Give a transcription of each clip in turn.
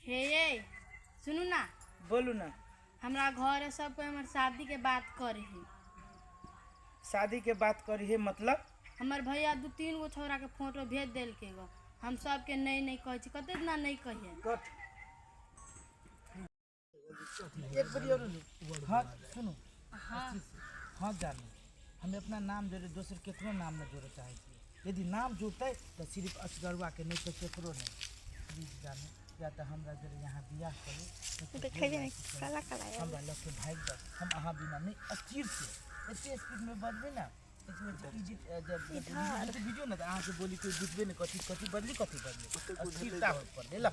हे ये सुनू ना। बोलू ना। हमरा घर सब कोई हमर शादी के बात करे है। शादी के बात करी है मतलब? हमर भैया 2-3 गो छोरा के फोटो भेज देलके गो, हम सबके नहीं नहीं कहै छी, कते दिना नहीं कहिए। कट एक बारी और हाँ सुनू। हाँ। हाँ जानू, हम अपना नाम जोड़े दोसर केकरो नाम न जोड़े चाहै छी। यदि नाम जुड़तै तऽ सिर्फ असगरुआ के, नहीं तऽ केकरो नहीं। प्लीज जानू, या तऽ हमरा जोड़े यहाँ बियाह करू, नहीं तऽ देखै छै काला काला आयल। हमरा लग के भागि जाउ, हम अहाँ बिना नहीं अस्थिर छियै। एते स्पीड में बजबै ना, जब बुझियौ ने तऽ अहाँके बोली कोइ बुझबे नहि कथी कथी बजली कथी बजली, अस्थिरता होय पड़लै ल।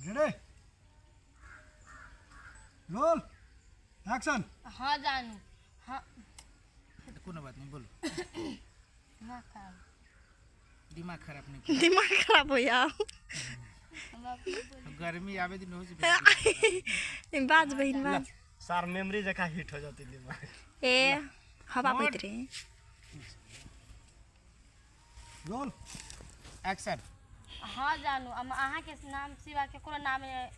Ready roll action. हाँ जानू। हाँ कोनो बात नहीं, बोलो। दिमाग खराब। दिमाग खराब नहीं। दिमाग खराब हो जाओ। गर्मी आवे दिन हो से बाज बहिन बाज। सार मेमोरी जका हिट हो जाती दिमाग। ए हवा बहत रे। Roll action. हाँ जानू, हम अहाँ के नाम सिवा केकरो नाम है।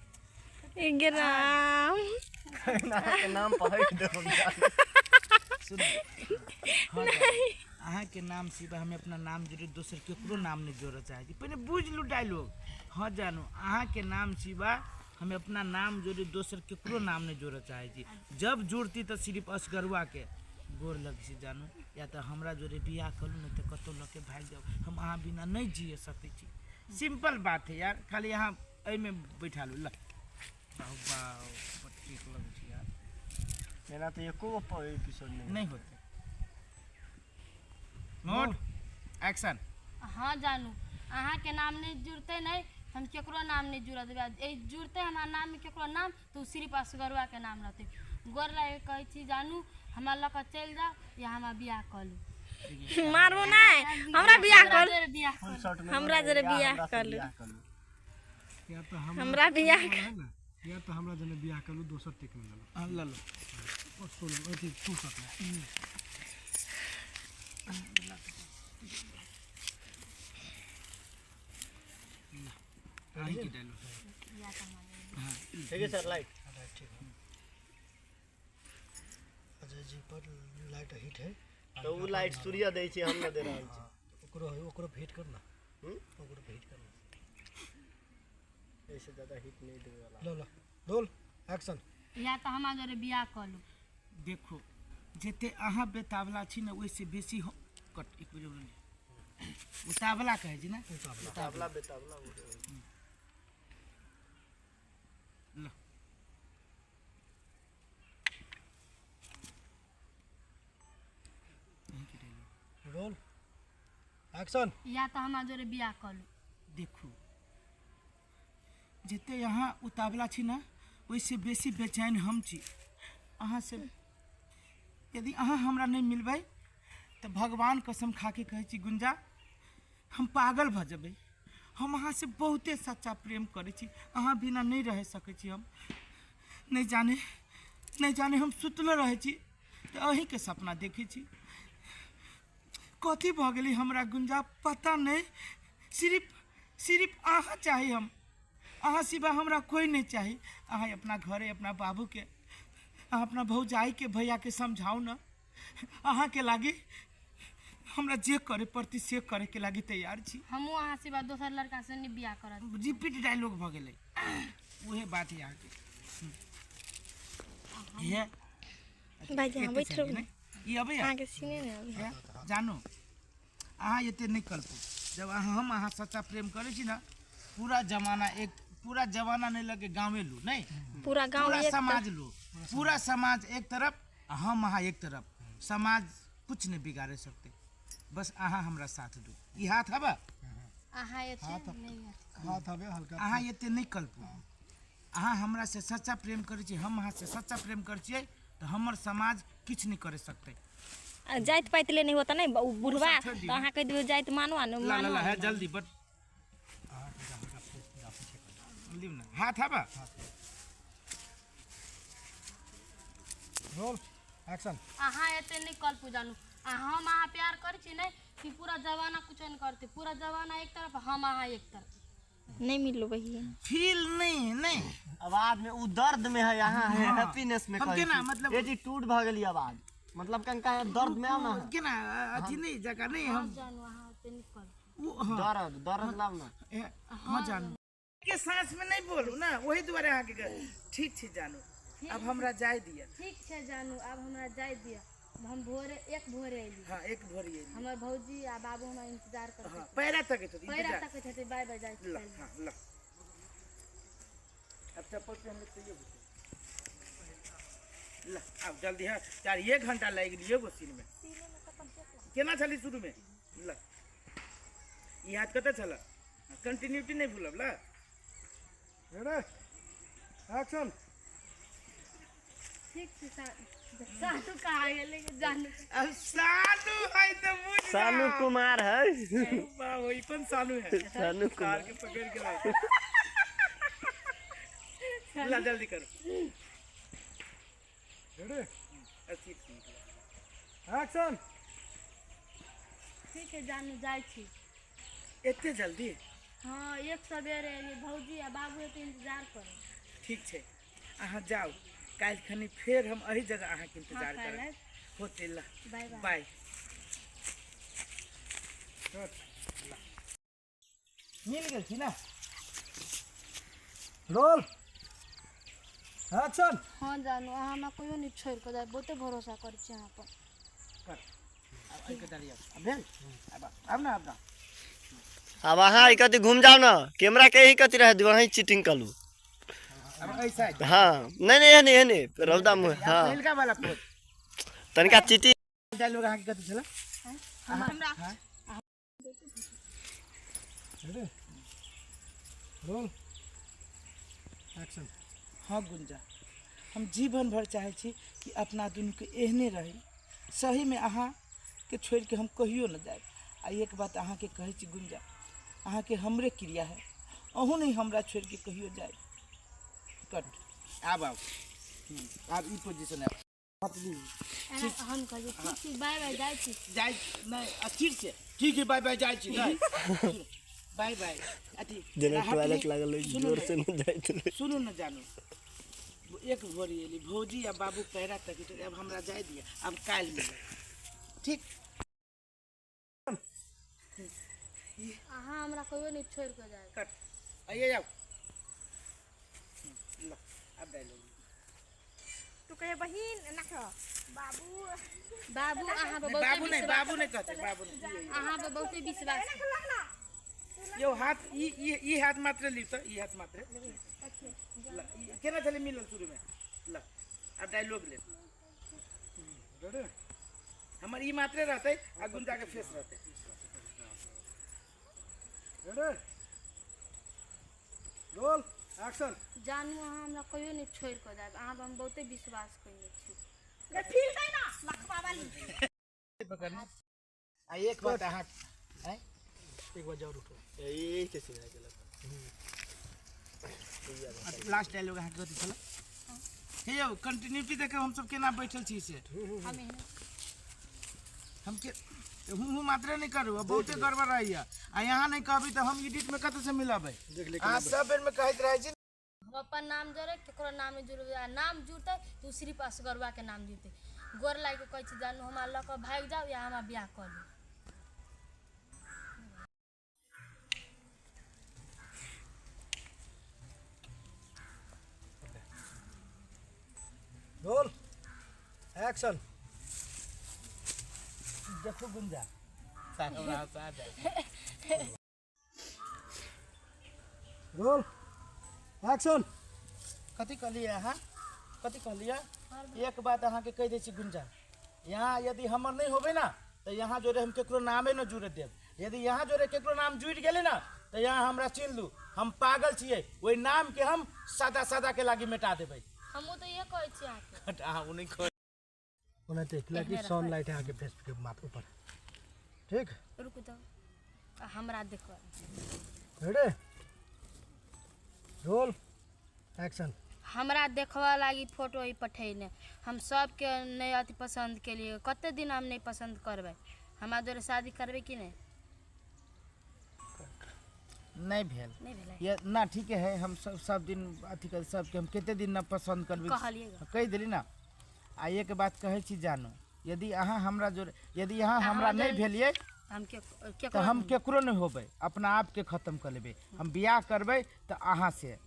ग्राम के नाम पढ़ दो। सुनो। हाँ जानू, अहाँ के नाम सिवा हम अपना नाम जोड़े दोसर केकरो नाम नहीं जोड़े चाहे छी। पहले बुझ लू डायलॉग। हाँ जानू, अहाँ के नाम सिवा हम अपना नाम जोड़े दोसर केकरो नाम नहीं जोड़े चाहे छी। जब जुड़ती तो सिर्फ असगरुआ के गोर लग छी जानू, या तो हमरा जोड़े बियाह करू, नहीं तो कतौ लके भागि जाओ, हम अहाँ बिना नहीं जिए सकै छी। सिंपल बात है यार, खाली अहाँ एहिमे बैठा लू। ल बाहु बाहु, बड़ ठीक लगै छै यार। मेरा तो एको गो एपिसोड नहीं नहीं होते। Mode action. हाँ जानू, अहाँ के नाम नहीं जुड़ते नहीं, हम केकरो नाम नहीं जुड़ देबै। ए जुड़ते हमार नाम में केकरो नाम तो सिर्फ असगरुआ के नाम रहते। गोर लागे कहै छी जानू, हमरा लऽ कऽ चलि जाउ या हमरा बियाह कऽ लू। मारू नहीं, हमरा बियाह कर। हमरा बियाह कर। हमरा जरे बियाह कर लू। या तो हम हमरा बियाह है ना, या तो हमरा जने बियाह कर लू, दोसर टेक में ललो। हाँ, ललो। और सोलो अथी टू शॉट में। अहीं के डायलॉग। ठीक है सर, लाइट ठीक है। अजय जी पर लाइट हिट है तो वो लाइट सूर्य दै छै, हम न दे रहल छी। ओकरो ओकरो हिट करना, ओकरो हिट करना। ऐसे ज्यादा हिट नहीं देवे वाला। लो लो रोल एक्शन। या तो हमरा जरे बियाह कऽ लू। देखो, जते अहाँ बेतावला छी ने ओहिसे बेसी कट एक बेर बोलू। उतावला कहै छी ने? उतावला बेतावला। ल रोल एक्शन। या तो हमरा जरे बियाह कऽ लू। देखू, जते यहाँ उतावला छी ने ओहिसे बेसी बेचैन हम छी अहाँ से। यदि अहाँ हमरा नहीं मिलबै तऽ भगवान कसम खा के कहै छी गुंजा, हम पागल भऽ जेबै। हम अहाँ से बहुते सच्चा प्रेम करै छी, अहाँ बिना नहीं रह सकै छी हम। नहीं जाने, नहीं जाने हम सुतलो रहै छी तऽ अहीँके सपना देखै छी। कथी भऽ गेलै हमरा गुंजा पता नहीं, सिर्फ सिर्फ अहाँ चाही हम, अहाँ सिवा हमरा कोई नहीं चाही। अहाँ अपना घरे अपना बाबूके, अहाँ अपना भौजाइके भैयाके समझाउ न, अहाँके लागी हमरा जे करे पड़ती से करे के लागी तैयार छी। हमहूँ अहाँ सिवा दोसर लड़का से नहीं बियाह करब। रिपीट डायलॉग भऽ गेलै, उहे बात यहाँ के। हे भाई अहाँ बैठ रहू। ई अबैया अहाँके सीने नहि अबैया। जानू, अहाँ एते नहि कल्पू। जब अहाँ हम अहाँ सच्चा प्रेम करै छी ना, पूरा जमाना एक पूरा जमाना नहीं लगे गाँवे लू नहीं, पूरा गाँव पूरा एक समाज लू, पूरा समाज एक तरफ आ हम अहाँ एक तरफ। समाज कुछ नहीं बिगाड़े सकते, बस अहाँ हमरा साथ दू। ई हाथ हबा अहाँ एते नहीं हाथ हवे हल्का। अहाँ एते नहीं कल्पू। अहाँ हमरा से सच्चा प्रेम करै छी, हम अहाँ से सच्चा प्रेम करै छियै तऽ हमर समाज किछु नहीं करे सकते। जाति पाति ले नहीं होता नहीं उ बुढ़वा सब छोड़ दियौ। तऽ अहाँ कहि दियौ जाति मानो आ ला ला मानो ला है जल्दी बट लिउ ना हाथ हबा। Roll action. अहाँ एते नहीं कल्पू जानू, आ हम अहाँ प्यार करै छी नहीं कि पूरा जमाना कुछ नहीं करते, पूरा जमाना एक तरफ हम अहाँ एक तरफ। नहीं मिललो बहिन। फील नहीं नहीं आवाज में उ दर्द में है, यहाँ है हैप्पीनेस में। हम कहै केना छी। मतलब- एटीट्यूड भ गेली आवाज, मतलब कंका है दर्द में आओ ना। केना अथी नहीं जगह नहीं हम जानू अहाँ ओते निकल। वो हाँ। दर्द दर्द लाव ना। हाँ जानू के सांस में नहीं बोलू ना, वही दुआरे अहाँके ठीक छै जानू, अब हमरा जाय दिअ। ठीक छै जानू, आब हमरा जाय दिअ, हम भोरे एक भोरे अयली। हाँ एक भोरे अयली। हमर भौजी आ बाबू हमरा इंतजार करते। हाँ पैरा तक हेतौ, पैरा इंतजार। तकैत हेतै। बाय बाय, जाइ छी। ल हाँ ल, अब चप्पल पहन ले तैयो होतै। ल आब जल्दी। हाँ 4 घंटा लागि गेलियो गो सीन में। केना छली शुरू में? ल ई हाथ कतऽ छल? कंटिन्यूटी नहीं भूलब। ल रेडी एक्शन। ठीक छै सानू कहाँ गेलै जानू? अब सानू है तो बुझ जा। सानू कुमार है। वाह वही कौन सानू है? सानू कार के पकड़ के लाओ, ला जल्दी करो। रेडी अथी एक्शन। ठीक है जानू, जाइ छी। एते जल्दी? हाँ एक सवेरे अयली, भौजी आ बाबू एते इंतजार करे। ठीक छै अहाँ जाउ, काल्हि खनी फेर हम एही जगह अहाँके इंतजार हाँ, करब। काल्हि। होते ला। Bye bye. बाय। मिल गेल छी ना? Roll action. हाँ जानू, अहाँ हमरा कहियो नहि छोड़ि कऽ जाय, बहुते भरोसा करै छी अहाँ पर। कर आब एहिके डालियौ। आब भेल, आब आब ना, आब ना। अब अहाँ ई कथी घूम जाओ ना, कैमरा के ही कथी रह दियो, अहीं चीटिंग कलू। अब एहि साइड। हाँ नहीं नहीं एहने एहने रौदा मुँह हाँ। पहिलका वाला पोज। तनिका चीटिंग। डायलॉग अहाँके कथी छलै? हमरा रेडी रोल एक्शन। हाँ गुंजा, हम जीवन भर चाहै छी कि अपना दुनूके एहने रही। सहीमे अहाँके छोड़िके हम कहियो न जायब। आ एक बात अहाँके कहै छी गुंजा, अहाँके हमरे क्रिया है, अहूँ नहीं हमरा छोड़िके कहियो जायब। कट। आब आब आब ई पोजिशन आब। एना हम कहलियै ठीक छै, बाय बाय, जाइ छी। जाइ नहीं अस्थिर से ठीक है, बाय बाय, जाइ छी नहीं, बाय बाय अथी जेना राहत टॉयलेट नहीं- लागल सुनू जोर ने, से न जाइत रहे। सुनू न जानू, एक भोरी एली भौजी आ बाबू पैरा तक, अब हमरा जाय दिया, अब काल्हि मिलब। ठीक। अहाँ हमरा कहियो नहि छोड़ि कऽ जायब। कट। आइए जाओ, ल अब डायलॉग। तू कहे बहिन ना कह बाबू। बाबू अहाँ पर नहीं, बहुते बाबू नहीं विश्वास बाबू नहीं कहते, बाबू नहीं। अहाँ पर बहुते विश्वास। यो हाथ ई ई ई हाथ मात्र ली त ई हाथ मात्र ल, ई केना छलै मिलल शुरू में? ल अब डायलॉग ले। रेडी हमर ई मात्रे रहतै आ गुंजा के फेस रहतै। Ready roll action. जानू अहाँ हमरा कहियो नहि छोड़ि कऽ जायब, अहाँ पर हम बहुते विश्वास कयने छी। आ एक बात अहाँ आँय? एक बार जाओ उठो। यही के सिखा गेलक। लास्ट डायलॉग अहाँके कथी छलै? हे यौ कंटिन्यूटी देखे हम सब केना बैठल छी से हम के हूँ हूँ मात्रे नहीं करू, बहुते गड़बड़ रहैया आ यहाँ नहीं कहबी तऽ हम एडिट में कतऽ से मिलबै? देख ले। अहाँ सब बेर में कहैत रहै छी। हम अपन नाम जोड़े केकरो नाम नहि जुड़बै, आ नाम जुड़तै तऽ ओ सिर्फ असगरुआके नाम जुड़तै। गोर लागि कऽ कहै छी जानू, हमरा लऽ कऽ भागि जाउ या हमरा बियाह कऽ लिअ। Roll action. देखो गुंजा सारा हंसा जाए। Roll action. कथी कहलियै अहाँ? कथी कहलियै? एक बात अहाँके कहि दै छी गुंजा, यहाँ यदि हमर नहि होबै ना तऽ यहाँ जोड़े हम केकरो नामे न जुड़े देब। यदि यहाँ जोड़े केकरो नाम जुड़ि गेलै ना तऽ यहाँ हमरा चिन्ह लू, हम पागल छियै, ओहि नामके हम सादा सादा के लागी मिटा देबै। हमहूँ तऽ इएह कहै छी अहाँके। अहाँ ओ नहि कहै। ओनाहिते कि सनलाइट है अहाँके फेस के माथ ऊपर। ठीक। रुकू तऽ आ हमरा देखऽ। Ready roll action. हमरा देखबऽ लागी फोटो ई पठेने, हम सबके नहि अथी पसन्द केलियै। कते दिन हम नहि पसन्द करबै? हमरा जोड़े शादी करबै कि नहि? नहीं भेल। नहीं भेलै। ये ना ठीक है, हम सब सब दिन अथी कर सबके हम कते दिन ना पसंद करबै कहलियै ग। कहि देली ना। आ एक बात कहै छी जानू, यदि अहाँ हमरा जोड़े, यदि अहाँ हमरा नहीं भेलियै हम के तऽ हम केकरो नहीं होबै, अपना आपके खत्म कर लेबै। हम बियाह करबै तऽ अहाँ से।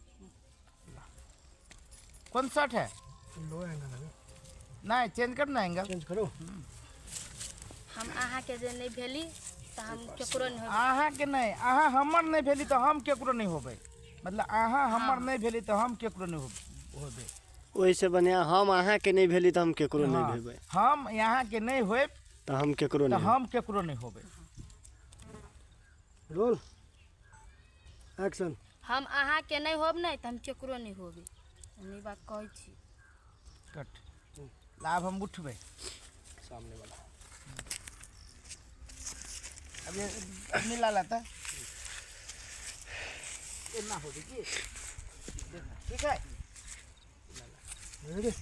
कौन शर्ट है? लो एंगल है। नहीं चेंज कर ना एंगल। चेंज करो। हम अहाँ के जे नहीं भेली तऽ हम केकरो नहीं होबै। अहाँ के नहीं, अहाँ हमर नहीं भेली तऽ हम केकरो नहीं होबै। मतलब अहाँ हमर नहीं भेली तऽ हम केकरो नहीं होबै। ओहिसे बढ़िया हम अहाँ के नहीं भेली तऽ हम केकरो नहीं भेबै। हम यहाँ के नहीं होब तऽ हम केकरो तऽ नहीं। हम केकरो नहीं होबै। Roll action. हम अहाँ के नहीं होब नहीं तऽ हम केकरो नहीं होबै, हम ई बात कहै छी। कट लाभ हम उठबै सामने वाला। अब ये मिला लाता ना हो देखिए, ठीक है। रेडी।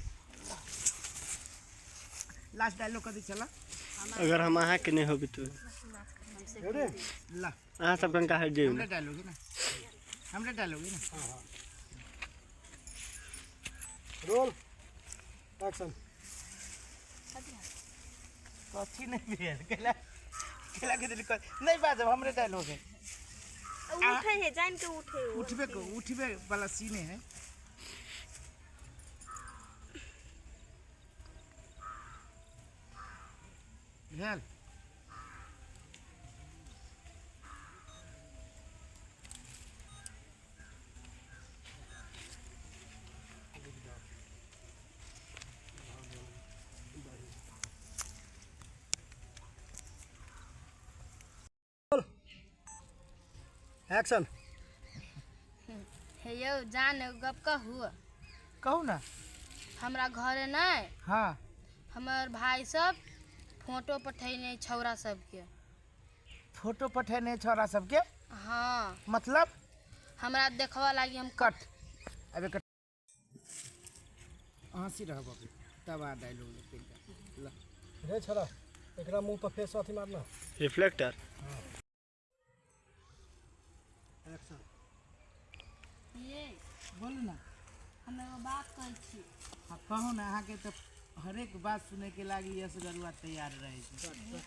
लास्ट डायलॉग कथी चला? अगर हम अहाँ के नहीं होबी तो रेडी। ला अहाँ सब कनका हट जाइयो। हमरे डायलॉग है ना, हमरे डायलॉग है ना। Roll action. कथी नहीं भेल? केला केला के दिल नहीं बाजब, हमरे डायलॉग है। उठे है जान के उठे हो। उठबे को उठबे वाला सीन है। भेल? एक्शन। हे यौ जान एगो गप कहू? कहू ना। हमरा घरे नहीं, हाँ, हमर भाई सब फोटो पठेने छौरा सबके। फोटो पठेने छौरा सबके? हाँ। मतलब? हमरा देखबा लागी हम। कट अबे कट। हंसी रहब अभी तब आ डायलॉग ला। रे छोरा एकरा मुंह पर फेस अथी मारना। रिफ्लेक्टर। एक्शन। ये बोलू ना। हम एगो बात कहै छी। हाँ कहू ना, अहाँके तऽ हरेक बात सुनैके लागी यश गरुआ तैयार रहै छै।